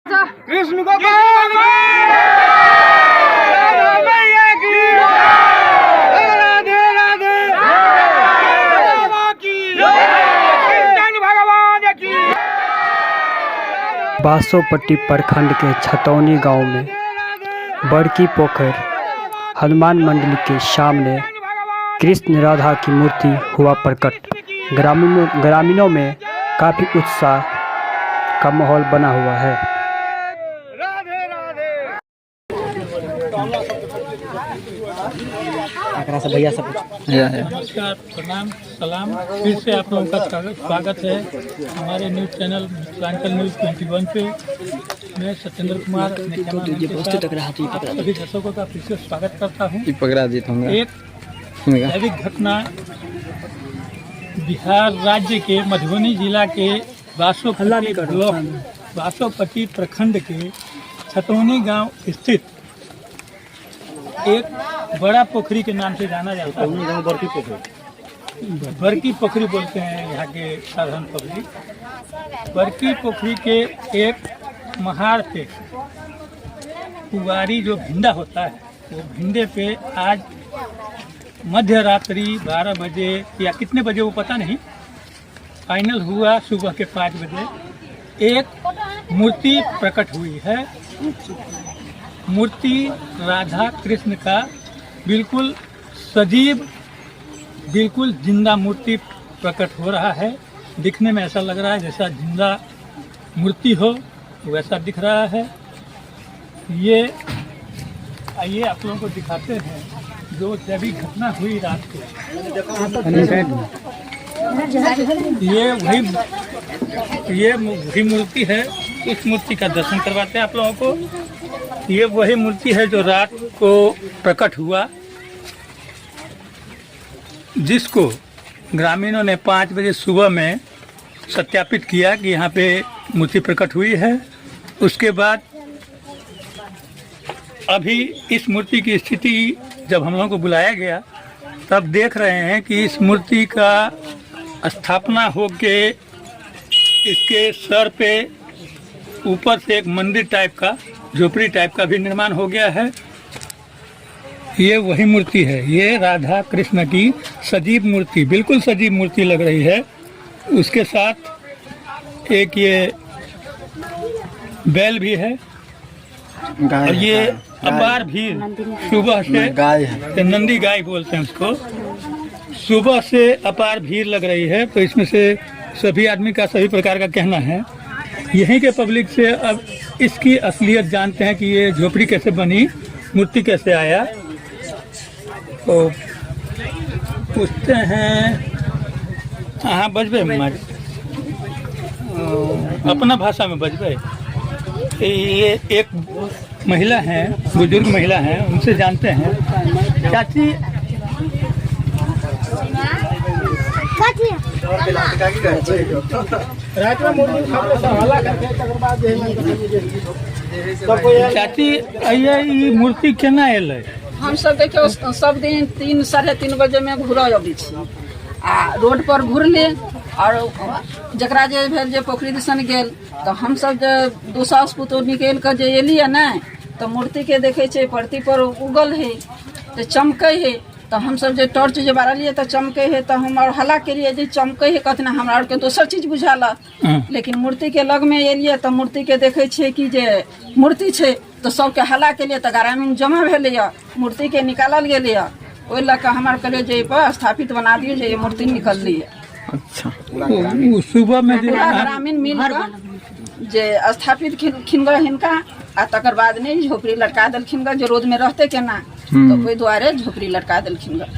कृष्ण गोपाल मैया की राधे राधे की भगवान की। बासोपट्टी प्रखंड के छतौनी गांव में बड़की पोखर हनुमान मंदिर के सामने कृष्ण राधा की मूर्ति हुआ प्रकट। ग्रामीणों में काफ़ी उत्साह का माहौल बना हुआ है। राधे राधे। नमस्कार, प्रणाम, सलाम। फिर से आप लोगों का स्वागत है हमारे न्यूज़ चैनल मिथिलांचल न्यूज़ 21 पे। मैं सत्येंद्र कुमार अपने कैमरामैन के साथ आप सभी दर्शकों का फिर से स्वागत करता हूं। पकड़ा जीत होंगे। एक जैविक घटना बिहार राज्य के मधुबनी जिला के बासोपट्टी ब्लॉक, बासोपट्टी प्रखंड के छतौनी गांव स्थित एक बड़ा पोखरी के नाम से जाना जाता है। बड़की पोखरी, बड़की पोखरी बोलते हैं यहाँ के साधारण पब्लिक। बड़की पोखरी के एक महार पे पुआरी जो भिंडा होता है, वो भिंडे पे आज मध्य रात्रि 12 बजे या कितने बजे वो पता नहीं, फाइनल हुआ सुबह के 5 बजे एक मूर्ति प्रकट हुई है। मूर्ति राधा कृष्ण का बिल्कुल सजीव, बिल्कुल जिंदा मूर्ति प्रकट हो रहा है। दिखने में ऐसा लग रहा है जैसा जिंदा मूर्ति हो, वैसा दिख रहा है। ये आइए आप लोगों को दिखाते हैं जो जैविक घटना हुई रात को। ये वही मूर्ति है। उस मूर्ति का दर्शन करवाते हैं आप लोगों को। ये वही मूर्ति है जो रात को प्रकट हुआ, जिसको ग्रामीणों ने 5 बजे सुबह में सत्यापित किया कि यहाँ पे मूर्ति प्रकट हुई है। उसके बाद अभी इस मूर्ति की स्थिति जब हम लोगों को बुलाया गया, तब देख रहे हैं कि इस मूर्ति का स्थापना होके इसके सर पे ऊपर से एक मंदिर टाइप का, झोपड़ी टाइप का भी निर्माण हो गया है। ये वही मूर्ति है। ये राधा कृष्ण की सजीव मूर्ति, बिल्कुल सजीव मूर्ति लग रही है। उसके साथ एक ये बैल भी है गाय और ये अपार भीड़ सुबह से गाय है। तो नंदी गाय बोलते हैं उसको। सुबह से अपार भीड़ लग रही है, तो इसमें से सभी आदमी का सभी प्रकार का कहना है। यहीं के पब्लिक से अब इसकी असलियत जानते हैं कि ये झोपड़ी कैसे बनी, मूर्ति कैसे आया। तो पूछते हैं। हाँ, बजबे मार अपना भाषा में बजबे। ये एक महिला है, बुजुर्ग महिला है, उनसे जानते हैं। चाची, चाची, अइये ई मूर्ति केना एलै? हमसब देखियौ, सब दिन 3, 3:30 बजेमे घूरऽ अबै छी आ रोड पर घुरली आओर जकरा जे भेल जे पोखरि दिसन गेल। तऽ हमसब जे दू साउस पुतोह निकलि कऽ जे एलियै ने, तऽ मूर्तिके देखै छियै परती पर उगल है, तऽ चमकै है। तऽ हमसब जे टॉर्च जे बारलियै तऽ चमकै है। तऽ हम आओर हल्ला केलियै जे चमकै है कतना, हमरा आरके दोसर चीज बुझायल। लेकिन मूर्तिके लगमे एलियै तऽ मूर्तिके देखै छियै कि जे मूर्ति छै। तऽ सबके हल्ला केलियै तऽ ग्रामीण जमा भेलैए, मूर्तिके निकालल गेलैए। ओहि लऽ कऽ हमरा कहलियै जे एहिपर स्थापित बना दियौ जे ई मूर्ति निकललैए। अच्छा। ओ सुबह में जे पूरा ग्रामीण मिल कऽ जे स्थापित खिन गऽ हिनका आ तकर बाद नहि झोपड़ी लटका देलखिन गऽ, जे रौदमे रहतै केना, तऽ ओहि दुआरे झोपड़ी लटका देलखिन गऽ।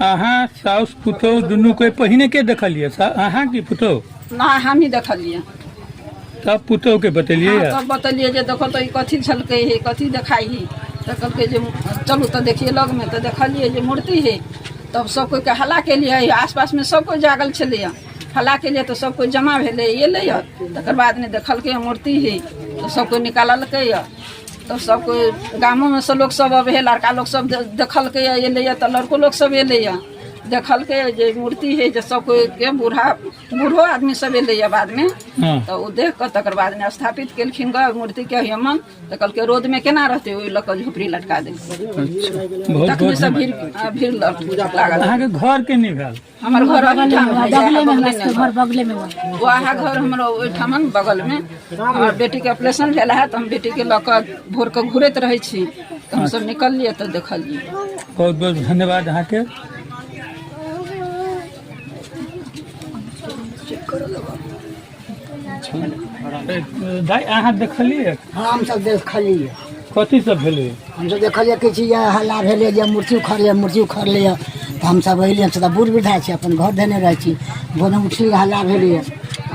अहाँ साउस पुतोह दुनू कोई पहिने के देखलियै, अहाँ की पुतोह? ना, हम ही देखलियै। तब पुतोह के बतेलियै? हाँ, तब बतेलियै जे देखो तऽ ई कथी छलकै हे, कथी देखाइ है। तऽ कहलकै जे चलू तऽ देखियै लगमे। तऽ देखलियै जे मूर्ति है। तब सब कोइके हल्ला केलियै। आसपासमे सब कोइ जागल छलैए। हल्ला केलियै तऽ सब कोइ जमा भेलै, एलैए। तकर बाद ने देखलकै मूर्ति है, तऽ सब कोइ निकाललकै। तब सब कोइ गामोमे से लोक सब अबै है, लड़का लोक सब देखलकै, एलैए। तऽ लड़को लोक सब एलैए, देखलकै जे मूर्ति है जे सब कोई के बूढ़ा बूढ़ो आदमी सब एलैया बादमे, तऽ ओ देख कऽ तकर बादमे स्थापित केलखिन ग मूर्ति के यमन। तऽ कहलकै रौद में केना रहतै, ओहि लऽ कऽ झोपड़ी लटका देलकै। तखने सब भीड़ भीड़ लागल। अहाँके घर के नहि भेल? हमर घर बगले में, वएह घर हमर ओहिठामन बगल में। हमर बेटी के ऑपरेशन भेल है तऽ हम बेटी के लऽ कऽ भोर के घुरैत रहै छी, तऽ हमसब निकललियै तऽ देखलियै। बहुत बहुत धन्यवाद अहाँके। दाइ अहाँ देखलियै? हाँ, हमसब देखलियै। कथी सब भेलै? हमसब देखलियै किछु हल्ला भेलै जे मूर्ति उखड़लै, मूर्ति उखड़लै। तऽ हमसब अयलियै, हमसब तऽ बूढ़ वृद्धा छी, अपन घर धेने रहै छी। भोरमे उठलियै, हल्ला भेलैए,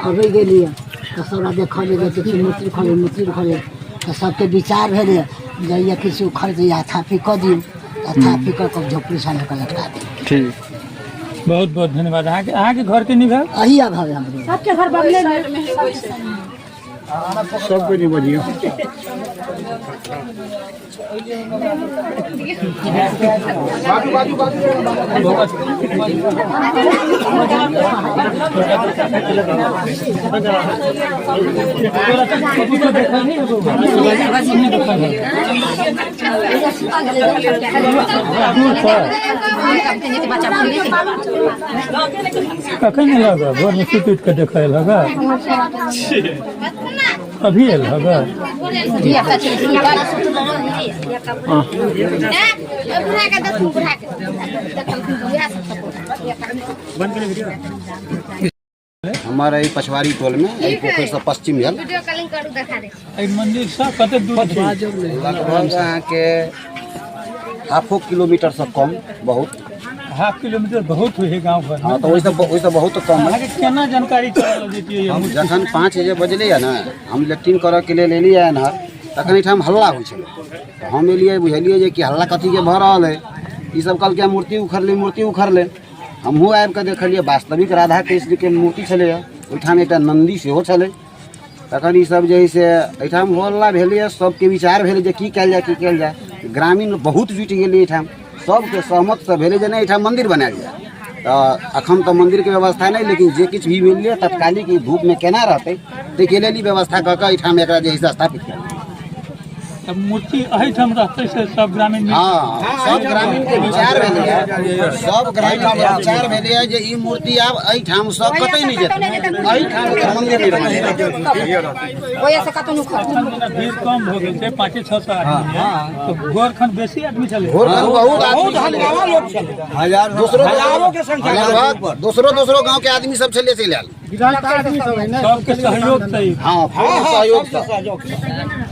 अबै गेलियै तऽ सबटा देखलियै जे किछु मूर्ति उखड़लै, मूर्ति उखड़लै। तऽ सबके विचार भेलै जे ये किछु उखड़तै या थापी कऽ दियौ। तऽ थापी कऽ कऽ झोपड़ी साल कऽ लटका दियौ। ठीक, बहुत बहुत धन्यवाद अहाँके। अहाँके घर के नहि भेल? अही घर हमरो सबके घर बगले में। सबके नहीं बजियो। कखन एलह ग? भोरमे सुति उठि कऽ देखऽ एलह ग? अभी एलह ग? हमार एहि पछवारी टोल में एहि पोखरि से पश्चिम भेल। एहि मंदिर से कते दूर छै? लगभग अहाँके हाफो किलोमीटर से कम, बहुत हाफ किलोमीटर बहुत होइ है गाँव घर। हाँ, तऽ ओहिसँ बहुत कम है। अहाँके केना जानकारी चलल जे हम जखन 5 बजे बजलैए ने, हम लैट्रिन करऽके लेल एलियै एन्हर, तखन एहिठाम हल्ला होइ छलै। तऽ हम एलियै, बुझलियै जे कि हल्ला कथीके भऽ रहल है। ई सब कहलकै मूर्ति उखड़लै, मूर्ति उखड़लै। हमहूँ आबिकऽ देखलियै, वास्तविक राधा कृष्णके मूर्ति छलैए, ओहिठाम एकटा नन्दी सेहो छलै। तखन ई सब जे है से एहिठाम हल्ला भेलैए, सबके विचार भेलै जे की कयल जाय, की कयल जाय। ग्रामीण बहुत जुटि गेलै एहिठाम, सबके सहमतसँ भेलै जे नहि एहिठाम मन्दिर बनायल जाय। तऽ एखन तऽ मन्दिरके व्यवस्था नहि, लेकिन जे किछु भी मिललै तत्कालिक ई धूपमे केना रहतै ताहिके लेल ई व्यवस्था कऽ कऽ एहिठाम एकरा जे है से स्थापित कयल गेल। तब मूर्ति एहिठाम रहतै से सब ग्रामीण? हाँ, सब ग्रामीण के विचार भेलैए, सब ग्रामीण के विचार भेलैए जे ई मूर्ति आब एहिठाम सँ कतै नहि जेतै, एहिठाम एकर मन्दिर नहि रहतै। भीड़ कम भऽ गेल छै, 500-600 आदमी है, तऽ भोर खन बेसी आदमी छलै? भोर खन बहुत आदमी छलै, दोसरो लगभग दोसरो दोसरो गांव के आदमी सब छलै चलि आयल। सबके सहयोग सही? हाँ, पूर्ण सहयोग सँ,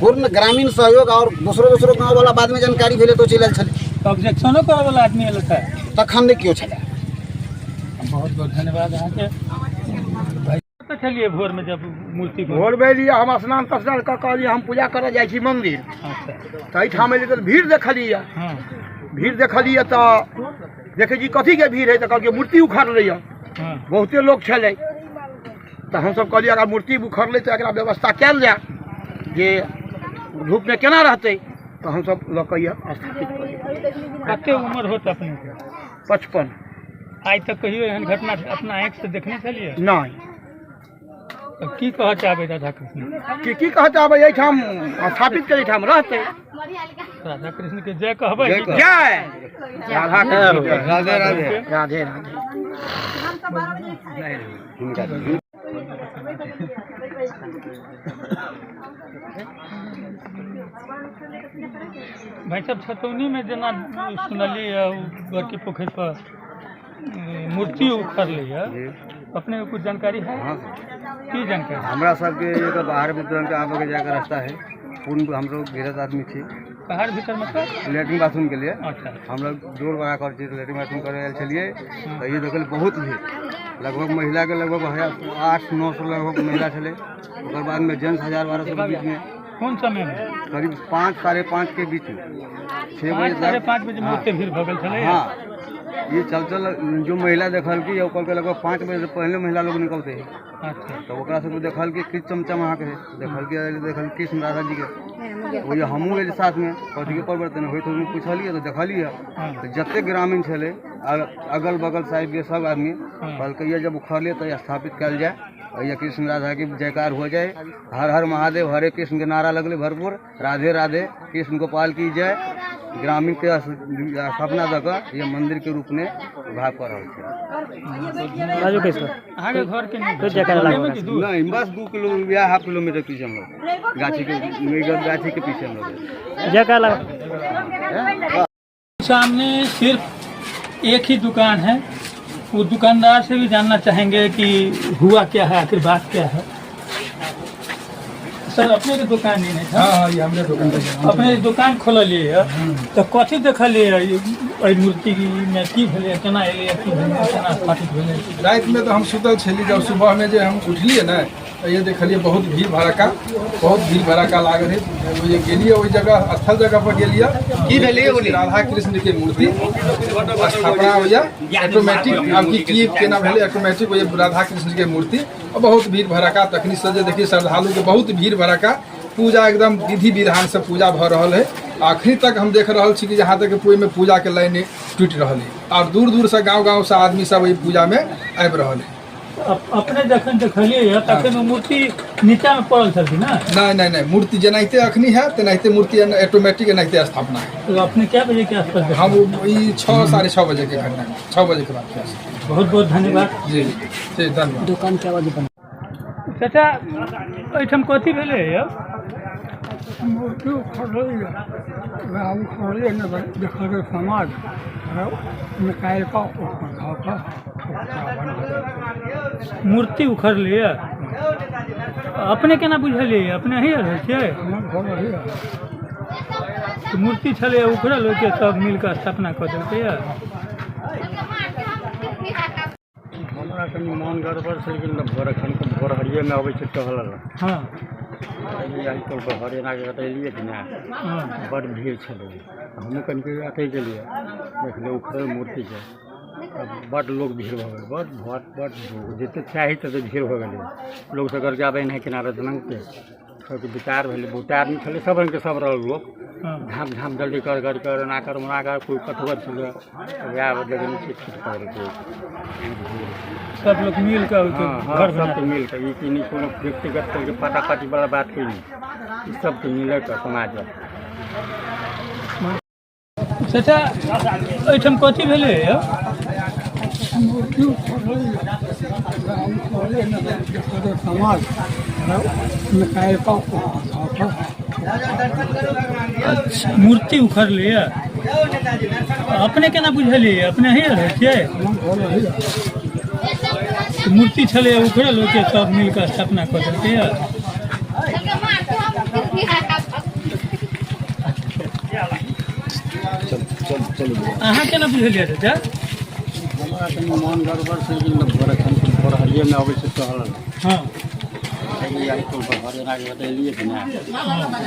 पूर्ण ग्रामीण सहयोग और दोसरो दोसरो गांव वाला बाद में जानकारी भेलै तो चलि आयल छलै। ऑब्जेक्शनो करऽ वाला आदमी एल था? तखन नहि केओ छलै। बहुत बहुत धन्यवाद अहाँके। भाई, कतऽ छलियै भोर में जब मूर्ति बन- भोर में एलियै, हम स्नान तस्नान कऽ कऽ एलियै, हम पूजा करऽ जाइ छी मंदिर। तऽ एहिठाम एलियै तऽ भीड़ देखलियै। भीड़ देखलियै तऽ देखै छी कथीके भीड़ है, तऽ कहलकै मूर्ति उखड़लै। बहुते लोक छलै। तऽ हमसब कहलियै अगर मूर्ति उखड़लै तऽ एकरा व्यवस्था कयल जाय जे धूपमे केना रहतै। तऽ हमसब लऽ कऽ स्थापित कऽ कते उम्र होत अपनेके? 55। आइ तक कहियो एहन घटना अपना आँखि से देखने छलियै? नहि। तऽ की कहऽ चाहबै राधा कृष्ण की की कहऽ चाहबै? एहिठाम स्थापित के एहिठाम रहतै। राधा कृष्ण के जय कहबै? जय राधा कृष्ण, राधे राधे, राधे राधे। भाई साहब, छतौनी में जेना सुनलियै बड़की पोखरि पर मूर्ति उखड़लै है, अपने को कुछ जानकारी है? हाँ। की जानकारी? हमरा सबके एक बाहर में तुरंत आबे के जाके रास्ता है, पूर्ण हम लोग गृहस्थ आदमी छी। बाहर भीतर मतलब? लेटरिन बाथरूम के लिए। अच्छा। हम लोग जोर बढ़ा कर छी लेटरिन बाथरूम करे आयल छलियै तऽ ये देखल बहुत भीड़, लगभग महिला के लगभग 800-900 लगभग महिला छलै, ओकर बाद में जेंट्स 1000-1200 के बीच में। कोन समय में? करीब 5 साढ़े 5 के बीच में, 6 बजे, 5:30 बजे में ओते भीड़ भऽ गेल छलै। हाँ, ये चल चल जो महिला देखल की ओकर लगभग 5 बजे से पहले महिला लोग निकलते है। अच्छा। तो ओकरा सबके देखल कि चमचम अहाँके है, देखल कि देखल कृष्ण राधा जी के, वही हमहूँ गेली साथ में कथी के परिवर्तन होइत होइत पुछलियै तऽ देखलियै तऽ जतेक ग्रामीण छलै अगल बगल साइड के सब आदमी कहलकै जब उखड़ले तऽ स्थापित कयल जाय, या कृष्ण राधा के जयकार हो जाए, हर हर महादेव हरे कृष्ण के नारा लगले भरपूर, राधे राधे कृष्ण गोपाल की जय। ग्रामीण के स्थापना दऽ कऽ ये मंदिर के रूप में भाग कऽ रहल छै। अहाँके घर के नहीं, बस 2 किलो या 1/2 किलोमीटर पीछे हम लोग गाछी के पीछे हम लोग। सामने सिर्फ एक ही दुकान है, वो दुकानदार से भी जानना चाहेंगे कि हुआ क्या है, आखिर बात क्या है। सर अपने के दुकान नहीं था? हाँ, ये हमरे दुकान है। अपने दुकान खोललिए तो कथी देखलिए एहि मूर्ति में की भेलै, केना एलै, की भेलै, केना स्थापित भेलै? राति में तो हम सुतल छली, जब सुबह में जे हम उठलिए ने तो ये देखलिए बहुत भीड़ भड़का, बहुत भीड़ भड़का लागल है। वो गेलिए ओहि जगह स्थल जगह पर गेलिए की भेलै? राधा कृष्ण के मूर्ति स्थापना होइया ऑटोमेटिक, अब की केना भेलै ऑटोमेटिक होइया राधा कृष्ण के मूर्ति और बहुत भीड़ भड़का। तखनी से जे देखिए श्रद्धालु के बहुत भीड़ भड़का, पूजा एकदम विधि विधान से पूजा भऽ रहल है। अखनी तक हम देख रहल छी कि जहाँ तक ओहिमे पूजा के लाइन टूटि रहल है और दूर दूर से गाँव गाँव से आदमी सब एहि पूजा में आबि रहल है। अपने जखन देखलिए तखन मूर्ति नीचा में पड़ल छलखिन ना? नहीं नहीं नहीं, मूर्ति जेनाहिते अखनी है तेनाहिते मूर्ति ऑटोमेटिक एनाहिते स्थापना है। तो अपने क्या बजे के आसपास? हम 6 साढ़े 6 बजे के घटना, 6 बजे के बाद। बहुत बहुत धन्यवाद। जी जी धन्यवाद। दुकान क्या बजे बंद? चाचा एहिठाम कथी भेलै? मूर्ति उखड़लै, उखड़लै देखल समाज निकालि कऽ ओकर धऽ कऽ मूर्ति उखड़लै। अपने केना बुझलियै? अपने ही रहै छियै? मूर्ति छलै उखड़ल, ओहिके सब मिलकऽ स्थापना कऽ देलकै। हमरा कनि मोन गड़बड़ छै, लेकिन भोर एखन भोरहरिएमे अबै छै टहलऽ लए। हाँ। आइ एना कऽ एलियै कि नहि, बड्ड भीड़ छलै, हमहूँ कनि अतै गेलियै, देखलियै उखड़ल मूर्तिके, बड्ड लोक भीड़ भऽ गेलै, बड्ड बड्ड बड्ड लोक, जतेक चाही ततेक भीड़ भऽ गेलै। लोक सब कहलकै आब एनाहि केना रहतै, सबके विचार भेलै, बहुते आदमी छलै, सब रङ्गके सब रहल लोक, झाँप झाँप जल्दी कर कर कर एना कर ओना कर, कोइ कथुआ छलै, वएह देखने छियै छूट पड़लकै। सब लोग मिल कऽ घर सबके मिल कऽ, ई नहि कोनो व्यक्तिगत करके पाटा पाटी वाला बात कोइ नहि, ई सबके मिल कऽ समाज। चाचा एहिठाम कथी भेलै? मूर्ति उखड़लै, समाज निकालि कऽ धऽ कऽ मूर्ति उखड़लै। अपने केना बुझलियै? अपने ही रहै छियै? मूर्ति छलै उखड़ल, ओहिके सब मिलकऽ स्थापना कऽ देलकै। अहाँ केना बुझलियै चाचा? हमरा कनि मोन गड़बड़ छै, लेकिन भोर एखन भोरहरिएमे अबै छै टहलऽ लए। हाँ। भोर एना कऽ एलियै कि नहि,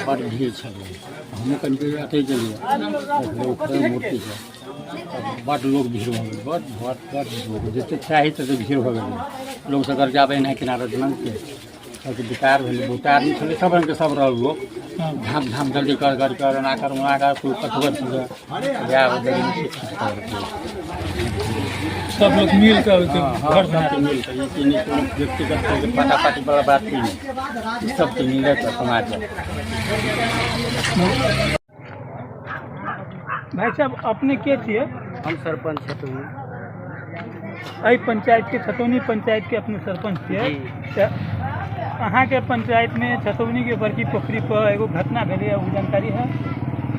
बड्ड भीड़ छलै, हमहूँ कनि अतै गेलियै, देखलियै उखड़ल मूर्तिके, बड्ड लोक भीड़ भऽ गेलै, बड्ड बड्ड बड्ड लोक, जतेक चाही ततेक भीड़ भऽ गेलै। लोक सब कहलकै आब एनाहि केना रहतै, सबके विचार भेलै, बहुते आदमी छलै, सब रङ्गके सब रहल लोक, झाँप झाँप जल्दी कर कर कर एना कर ओना कर, कोइ कथुआ छलै, वएह देखने छियै छूट पड़लकै। सब लोग मिल कऽ घर सबके मिल कऽ, ई नहि कोनो व्यक्तिगत करके पाटा पाटी वाला बात कोइ नहि, ई सबके मिल कऽ समाज। भाई साहब अपने के छियै? हम सरपंच छथि एहि पंचायत के, छतौनी पंचायत के अपने सरपंच छियै। तऽ अहाँके पंचायत में छतौनी के बड़की पोखरी पर एगो घटना भेलै, ओ जानकारी है?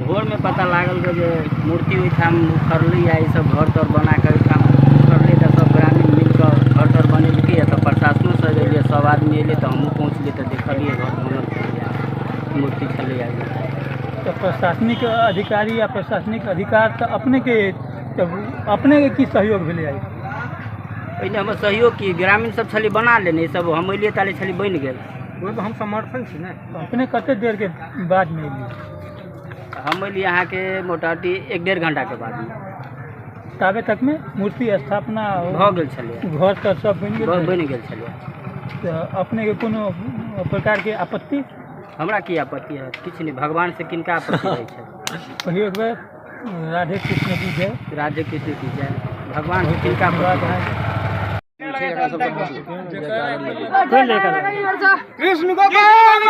भोर में पता लागल जे मूर्ति ओहिठाम उखड़लै आ ई सब घर तर बना कऽ ओहिठाम उखड़लै, तऽ सब ग्रामीण मिल कऽ घर तर बनेलकै। तऽ प्रशासनो सब एलै, सब आदमी एलै, तऽ हमहूँ पहुँचलियै तऽ देखलियै घर बनल छलैए, मूर्ति छलैए। तऽ प्रशासनिक अधिकारी या प्रशासनिक अधिकार तऽ अपने के, तऽ अपने के की सहयोग भेलै? पहिने हमर सहयोग की ग्रामीण सब छलै बना लेने, सब हम एलियै ताले छलै बनि गेल। ओहिमे हम समर्थन छी ने। अपने कते देर के बाद में एलियै? हम एलियै अहाँके मोटामोटी 1-1.5 घंटाके बादमे। ताबे तक में मूर्ति स्थापना भऽ गेल छलै, घर तर सब बनि गेल, बनि गेल छलै। तऽ अपने के कोनो प्रकार के आपत्ति? हमरा की आपत्ति है? किछु नहि। भगवान से किनका आपत्ति होइ छै? कहियो एक बेर राधे कृष्ण की जय। राधे कृष्ण की जय। भगवान से किनका आपत्ति है? कृष्ण गोपाल।